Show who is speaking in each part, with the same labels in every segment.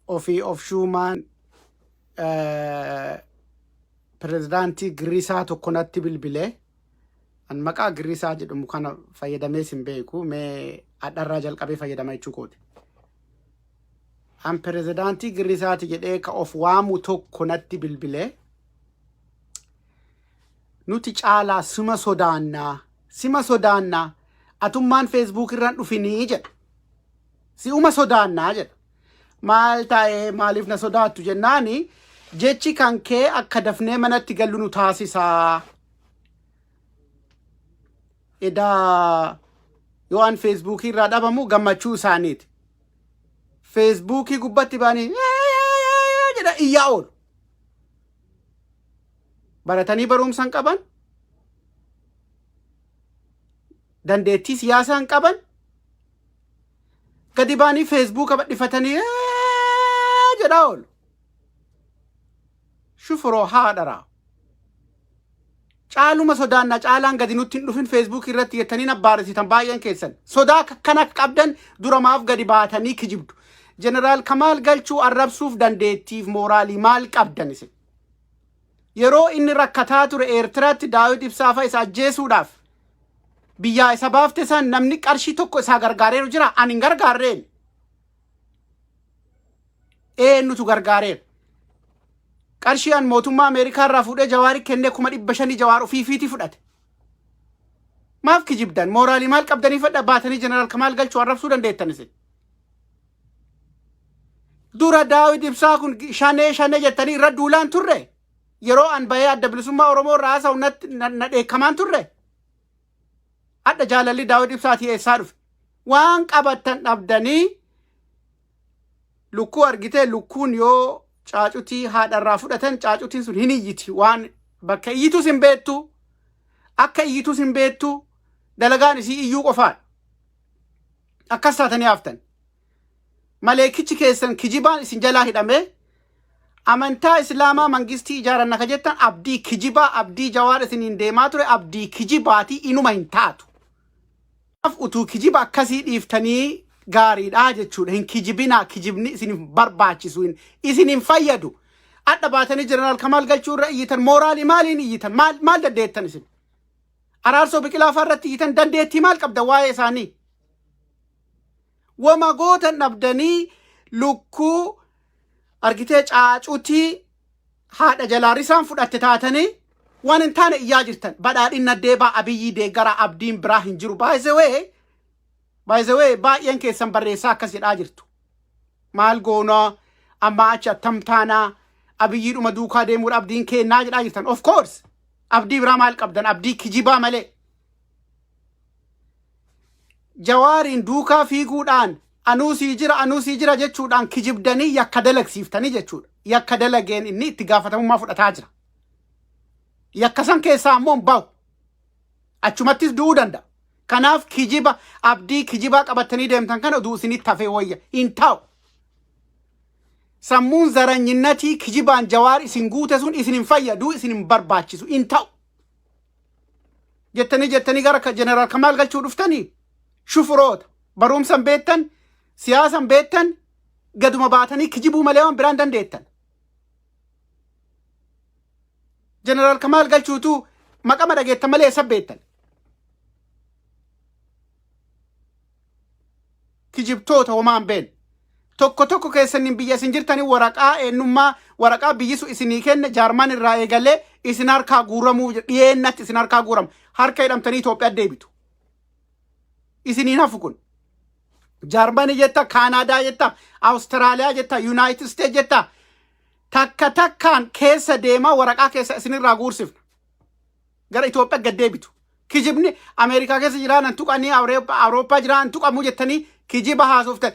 Speaker 1: Ofii of shuumaan pirezidaantii Girrisaa tokko natti bilbile. An maqaa Girrisaa jedhamu kana fayyadamees hin beeku. Mee hadharraa jalqabee fayyadama jechuu kooti. An pirezidaantii Girrisaati jedhee ka of waamu tokko natti bilbile. Nuti caalaa sima sodaannaa. Sima sodaannaa. Atummaan feesbuuk irraan dhufinii jedha. Si'uma sodaannaa jedha. Maal taa'ee maaliif na sodaattu jennaani jechi kan kee akka dafnee manatti gallu nu taasisaa. Edaa yoo an feesbuukii irraa dhabamu gammachuu isaaniiti. Feesbuukii gubbatti ba'anii jedha iyyaa oolu. Baratanii barumsa hin qaban. Dandeettii siyaasaa hin qaban. Gadi ba'anii feesbuuka badhifatanii jedhaa oolu. Shufuroo haadharaa. Caaluma sodaanna caalaan gadi nutti hin dhufin feesbuukii irratti jettanii na baarisitan baay'een keessan. Sodaa akkana akka qabdan dura maaf gadi baatanii kijibdu. Jeneraal Kamaal Galchuu arrabsuuf dandeettiif mooraalii maal qabdan isin? Yeroo inni rakkataa ture Eertiraatti Daawit Ibsaa fa'a isa ajjeesuudhaaf biyyaa isa baafte san namni qarshii tokko isaa gargaareeru jira. Ani hin gargaarreen. Eenyutu gargaareera? Qarshii an mootummaa Ameerikaa irraa fuudhee Jawaari kennee 500,000 Jawaar ofiifiitii fudhate. Maaf kijibdan? Mooraalii maal qabdanii fadha baatanii Jeneraal Kamaal Galchuu arrabsuu dandeettan isin? Dura Daawit Ibsaa kun shanee shanee jettanii irra duulaan turre. Yeroo an bahee adda bilisummaa Oromoo irraa haasa'u natti na dheekkamaan turre. Hadha jaalalli Daawit Ibsaatii eessaa dhufe? Waan qabattan dhabdanii lukkuu argitee lukkuun yoo caacutii haadharraa fudhatan caacutiin sun hin iyyiti waan bakka iyyitus hin beektu akka iyyitus hin beektu dalagaan isii iyyuu qofaadha. Akkas taatanii haftan. Maleekichi keessan kijibaan isin jalaa hidhamee amantaa islaamaa mangistii ijaaranna ka jettan abdii kijibaa abdii jawaar isiniin deemaa ture abdii kijibaatii inuma hin taatu. Kanaaf utuu kijiba akkasii dhiiftanii gaariidha jechuudha. Hin kijibinaa kijibni isin hin barbaachisu hin isin hin fayyadu. Adha baatanii jeneraal Kamaal Galchuu irra iyyitan mooraalii maaliin iyyitan maal maal dandeettan isin? Araarsoo Biqilaa fa'aa irratti iyyitan dandeettii maal qabdan waa'ee isaanii? Wama gootan dhabdanii lukkuu argitee caacutii haadha jalaa risaan fudhatte taatanii waan hin taane iyyaa jirtan. Badhaadhinna deebaa Abiyyii deeggaraa abdiin biraa hin jiru. By the way, by the way baay'een keessan barreessaa akkas jedhaa jirtu. Maal goonaa ammaa achi attam taanaa Abiyyiidhuma duukaa deemuudha abdiin keennaa jedhaa jirtan. Of course abdii biraa maal qabdan abdii kijibaa malee. Jawaariin duukaa fiiguudhaan anuu sii jira anuu sii jira jechuudhaan kijibdanii yakka dalagsiiftanii jechuudha. Yakka dalageen inni itti gaafatamummaa fudhataa jira. Yakka san keessaa ammoo hin bahu. Achumattis du'uu danda'a. Kanaaf kijiba abdii kijibaa qabattanii deemtan kana utuu isinitti hafee wayya hin taa'u. Sammuun zaranyinnatii kijibaan jawaar isin guute sun isin hin fayyadu isin hin barbaachisu hin ta'u. Jettanii jettanii gara jeneraal Kamaal Galchuu dhuftanii shufuroota barumsa hin beektan siyaasa hin beektan gaduma baatanii kijibuu malee waan biraan dandeettan. Jeneraal Kamaal Galchuutu maqama dhageettan malee eessa beektan? Kijibtoota homaa hin beekne. Tokko tokko keessaniin biyya isin jirtanii waraqaa eenyummaa waraqaa biyyi sun isinii kenne jaarmaan irraa eegalee isin harkaa guuramuu dhiyeennatti isin harkaa guurama. Harka hidhamtanii Itoophiyaa deebitu. Isiniin hafu kun. Jaarmanii jetta, Kaanaadaa jetta, Awustiraaliyaa jetta, Yuunaayitid Isteet jetta. Takka takkaan keessa deemaa waraqaa keessa isinirraa guursifna. Gara Itoophiyaa gad deebitu. Kijibni Ameerikaa keessa jiraan tuqanii Awurooppaa jiraan tuqamuu jettanii kijiba haasoftan.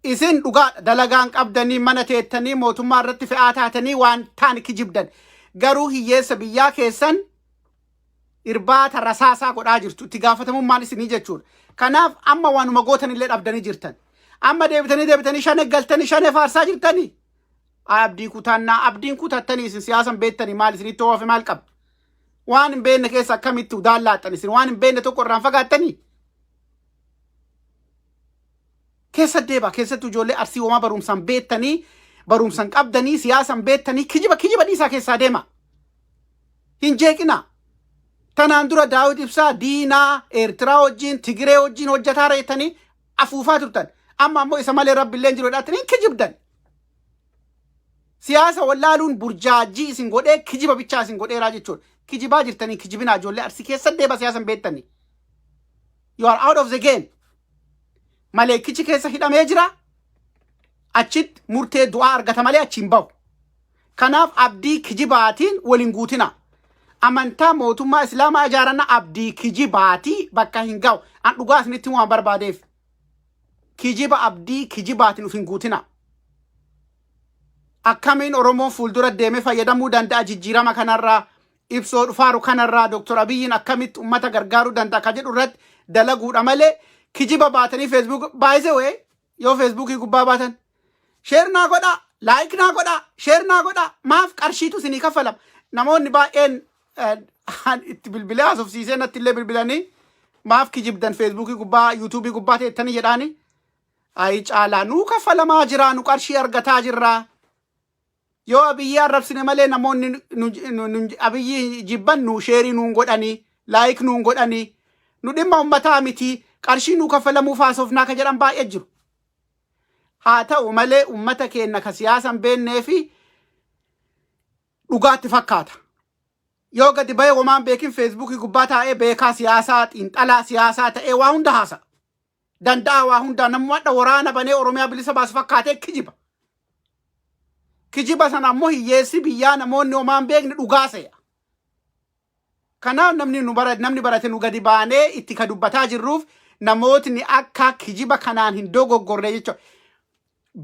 Speaker 1: Isin dhugaadha dalagaan qabdanii mana teettanii mootummaa irratti fe'aa taatanii waan taane kijibdan. Garuu hiyyeessa biyyaa keessan irbaata rasaasaa godhaa jirtu itti gaafatamummaan isinii jechuudha. Kanaaf amma waanuma gootan illee dhabdanii jirtan. Amma deebitanii deebitanii shane galtanii shane faarsaa jirtanii. Abdii kutannaa abdiin kutattanii isin siyaasan beektanii maal isinitti hoofe maal qaba? Waan hin beekne keessa akkamitti udaan laaxxan isin waan hin beekne tokko irraan fagaattanii? Keessa deebaa keessattuu ijoollee arsii homaa barumsaan beektanii Barumsan qabdanii, siyaasan beektanii, kijiba kijiba dhiisaa keessaa deema. Hin jeeqina. Tanaan dura Daawit Ibsaa diinaa Eertiraa wajjin, Tigiree wajjin hojjetaa reetanii afuufaa turtan. Amma ammoo isa malee Rabbi illee hin jiru jedhaatanii hin kijibdan. Siyaasa wallaaluun burjaajii isin godhee kijiba bichaa isin godheeraa jechuudha. Kijibaa jirtanii, kijibinaa. Ijoollee Arsii keessa deeba, siyaasan beektanii. You are out of the game. Maleekichi keessa hidhamee jira. Achitti murtee du'aa argata malee achi hin bahu. Kanaaf abdii kijibaatiin waliin guutina. Amantaa mootummaa Islaamaa ijaaranna, abdii kijibaatii bakka hin ga'u. An dhugaa isinitti waan barbaadeef. Kijiba abdii kijibaatiin of hin guutina. Akkamiin Oromoon fuuldura deemee fayyadamuu danda'a jijjiirama kanarraa, ibsoo dhufaaru kanarraa, Dr. Abiyyiin akkamitti uummata gargaaruu danda'a ka jedhu irratti dalaguudha malee, kijiba baatanii Facebook baay'isee wayii yoo Facebookii gubbaa baatan share naa godhaa, like naa godhaa, share naa godhaa, maaf qarshiitu isinii kaffalama? Namoonni baay'een itti bilbilee haasofsiisee natti illee bilbilanii, maaf kijibdan Facebookii gubbaa, YouTubeii gubbaa teettanii jedhaani. Ayi caalaa, nuu kaffalamaa jira, nu qarshii argataa jirra. Yoo Abiyyi arrabsine malee namoonni Abiyyi jibban nu share nuun godhanii, like nuun godhanii, nu dhimma ummataa miti, qarshii nuu kaffalamuuf haasofnaa ka jedhan baay'ee jiru. Haa ta'u malee ummata keenya ka siyaasa hin beennee fi dhugaatti fakkaata. Yoo gadi bahee homaan beekin Facebookii gubbaa taa'ee beekaa siyaasaa, xiinxalaa siyaasaa ta'ee waa hunda haasa. Danda'a waa hundaa namni hadha waraana banee Oromiyaa bilisa baasu fakkaatee kijiba. Kijiba sana ammoo hiyyeessi biyyaa, namoonni homaan beekne dhugaa se'a. Kanaaf namni nu bara namni barate nu gadi baanee itti ka dubbataa jirruuf namootni akka kijiba kanaan hin dogoggorre jechuudha.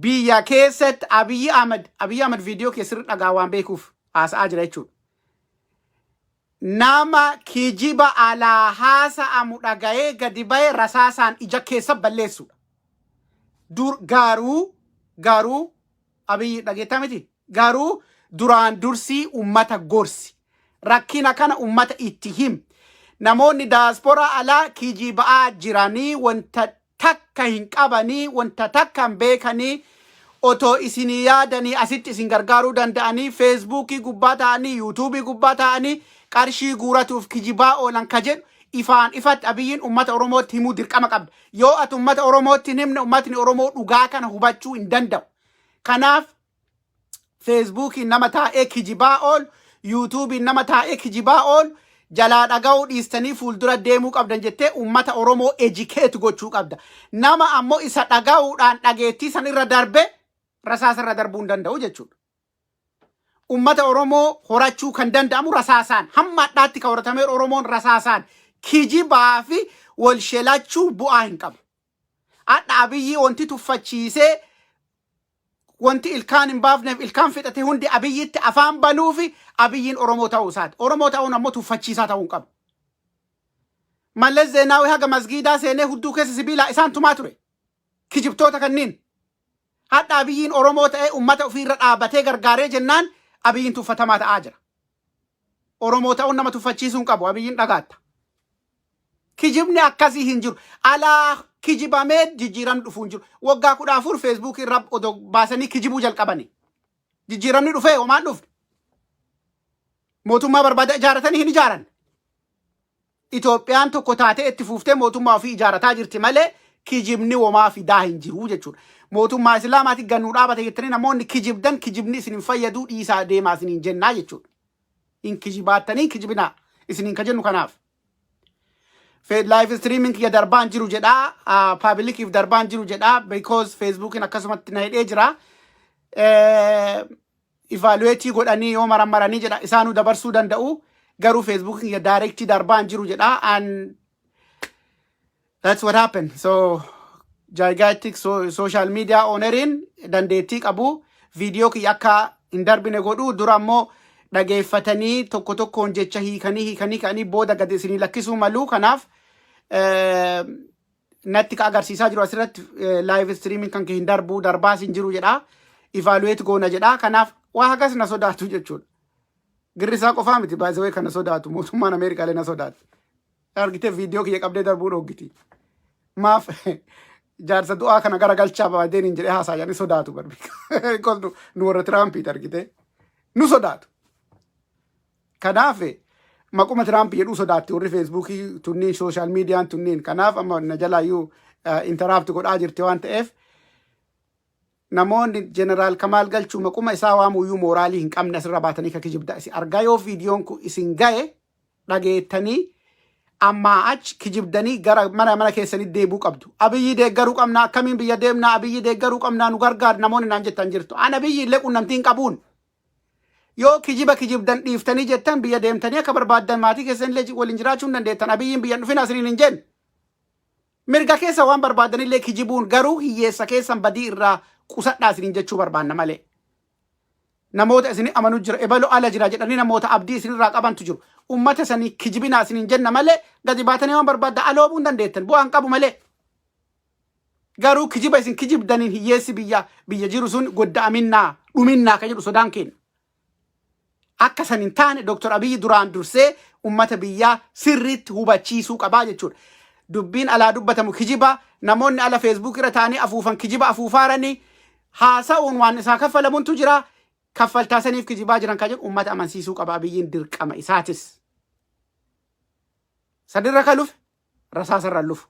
Speaker 1: Biyya keessatti Abiyyi Ahmad viidiyoo keessatti dhagaa waan beekuuf haasa'aa jira jechuudha. Nama kijiba alaa haasa'amu dhaga'ee gadi ba'e rasaasaan ija keessa balleessuudha. Dur garuu Abiyyi dhageettaa miti, garuu duraan dursii ummata gorsi. Rakkina kana ummata itti him. Namoonni daasporaa alaa kijiba'aa jiranii, wanta takka hin qabanii, wanta takka hin beekanii, otoo isinii yaadanii asitti isin gargaaruu danda'anii Facebookii gubbaa ta'anii, YouTubeii gubbaa ta'anii qarshii guuratuuf kijibaa oolan ka jedhu ifaan ifatti Abiyyiin ummata Oromootti himuu dirqama qabda. Yoo ati ummata Oromootti hin himne, ummatni Oromoo dhugaa kana hubachuu hin danda'u. Kanaaf Facebookiin nama taa'ee kijibaa oolu, YouTubeiin nama taa'ee kijibaa oolu jalaa dhaga'uu dhiistanii fuuldura deemuu qabdan jettee ummata Oromoo educate gochuu qabda. Nama ammoo isa dhaga'uudhaan dhageettii san irra darbe rasaasa irra darbuu hin danda'u jechuudha. Ummata Oromoo horachuu kan danda'amu rasaasaan, hamma hadhaatti kan horatamee Oromoon rasaasaan, kijibaa fi wal shelachuu bu'aa hin qabu. Hadha Abiyyi wanti tuffachiisee, wanti ilkaan hin baafneef ilkaan fixate hundi Abiyyitti afaan banuu fi Abiyyiin Oromoo ta'uu isaati. Oromoo ta'uun ammoo tuffachiisaa ta'uu hin qabu. Mallas Zeenaawii haga masgiidaa seenee hudduu keessa sibiilaa isaan tumaa ture. Kijibtoota kanniin. Hadha Abiyyiin Oromoo ta'ee ummata ofiirra dhaabbatee gargaaree jennaan Abiyyiin tuffatamaa ta'aa jira. Oromoo ta'uun nama tuffachiisuu hin qabu. Abiyyiin dhagaatta. Kijibni akkasii hin jiru. Alaa kijibamee jijjiiramni dhufuu hin jiru. Waggaa 14 Facebookii irra odoo baasanii kijibuu jalqabanii. Jijjiiramni dhufee homaan dhufne. Mootummaa barbaada ijaaratanii hin ijaaran. Itoophiyaan tokko taatee itti fuuftee mootummaa ofii ijaarataa jirti malee kijibni womaa fidaa hin jiru jechuudha. Mootummaa Islaamaatti gannuu dhaabate jettanii namoonni kijibdan, kijibni isin hin fayyaduu, dhiisaa deemaa isiniin jennaa jechuudha. Hin kijibaattanii, kijibinaa isiniin ka jennu kanaaf. Live streaming kiyya darbaan jiru jedhaa, publiciif darbaan jiru jedhaa, because Facebookiin akkasumatti na hidhee jira. Evaluate godhanii yoo marammaranii jedha isaanuu dabarsuu danda'u. Garuu Facebookiin kiyya direct darbaan jiru jedhaa, and that's what happened. So gigantic social media owneriin dandeettii qabu viidiyoo kiyya akka hin darbine godhu. Dura ammoo dhageeffatanii tokko tokkoon jecha hiikanii hiikanii ka'anii booda gadi isinii lakkisuu malu. Kanaaf natti ka agarsiisaa jiru asirratti live streaming kan kee hin darbu, darbaas hin jiru jedha. Evaluate goona jedha. Kanaaf waa hagas na sodaatu jechuudha. Girrisaa qofaa miti baay'ee kana sodaatu, mootummaan Ameerikaalee na sodaatu. Argitee viidiyoo kiyya qabdee darbuu dhoggiti. Maaf Jaarsa du'aa kana garagalchaa baadeen hin jedhee haasaa jedhanii sodaatu barbi. Nu warra Tiraampiiti argite. Nu sodaatu. Kanaaf maquma Tiraamp jedhuu sodaatti warri Feesbuukii tunniin, social mediaan tunniin. Kanaaf amma na jalaayyuu interrupt godhaa jirti waan ta'eef, namoonni Jeneraal Kamaal Galchuu maquma isaa waamuyyuu mooraalii hin qabne asirra baatanii ka kijibda isin argaa, yoo viidiyoon kun isin ga'e dhageettanii, ammaa achi kijibdanii gara mana mana keessanii deebuu qabdu. Abiyyi deeggaruu qabna, akkamiin biyya deemna, Abiyyi deeggaruu qabna, nu gargaar namoonni naan jettan jirtu. An Abiyyi illee qunnamtii hin qabuun. Yoo kijiba kijibdan dhiiftanii jettan, biyya deemtanii akka barbaaddan maatii keessan illee waliin jiraachuu hin dandeettan. Abiyyiin biyya hin dhufin asiniin hin jenne. Mirga keessa waan barbaadanillee kijibuun, garuu hiyyeessa keessan badii irraa qusadhaa isiniin jechuu barbaanna malee. Namoota isin amanu jira, ebalo ala jira jedhanii namoota abdii isinirraa qabantu jiru. Ummata sanii kijibinaa isiniin jenna malee, gadi baatanii waan barbaadda aloobuu hin dandeettan, bu'aan qabu malee. Garuu kijiba isin kijibdaniin hiyyeessi biyya biyya jiru sun godda'aminnaa dhuminnaa ka jedhu sodaan keenya. Akka san hin taane Dr. Abiyyi duraan dursee ummata biyyaa sirriitti hubachiisuu qabaa jechuudha. Dubbiin alaa dubbatamu kijiba, namoonni ala Feesbuuk irra taa'anii afuufan kijiba afuufaaranii haasa'uun waan isaa kaffalamutu jira. Kaffaltaa saniif kijibaa jiran kan jedhu ummata amansiisuu qaba Abiyyiin, dirqama isaatis. Sadirra ka lufe rasaasarra lufu.